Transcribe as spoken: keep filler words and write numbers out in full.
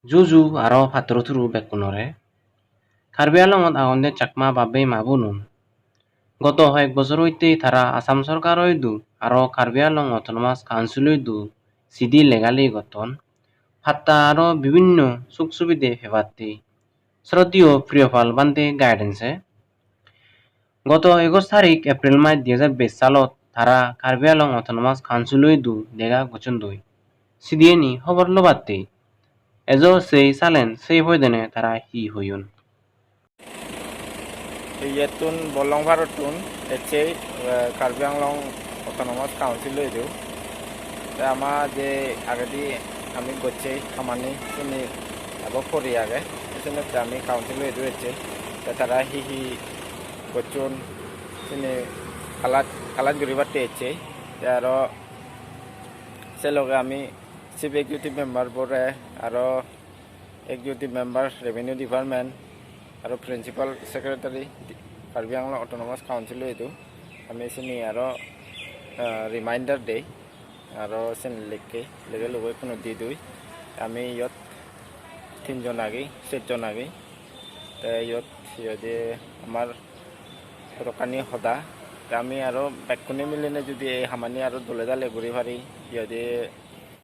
Juju aro pattoro turu bekkunore. Karbi Anglongot agonde Chakma bab-bei ma-bonun. Goto hoyek bojor oitte tara Assam sorkaro idu aro Karbi Anglong Autonomous Council-o idu sidi lega legi gotton. Patta aro bibinno suk subide pebatte. Sroddheyo Priyopal Bhante guidance-e. Goto egoj tarik April mas dui hajar bais salot tara Karbi Anglong Autonomous Council-o idu dega gocchondoi. Sidiyeni hobor lobatte ejo sei salen sei poidene tara hi hoyon. Iyettun Bolong Parottun ecche, eh, Karbi Anglong Autonomous Council-o idu. Te ama je agedi ami gocche hamani sini ebo pori age. Senotte ami Council-o idu ecche. Te tara hi hi gocchon sini kalat, kalat guribatte ecche. Te aro se loge ami Chief Executive Member bore, aro Executive Member Revenue Department, aro Principal Secretary Karbi Anglong Autonomous Council-o idu. Ami sini aro, eh, reminder dei, aro sen likke, lege loge hono di dui. Ami iyot tinjon agi, serjon agi. Te iyot iyot amar hodokkani hoda. Te ami aro bekkune milinei judi ei hamani aro dole dale guri pari, iyot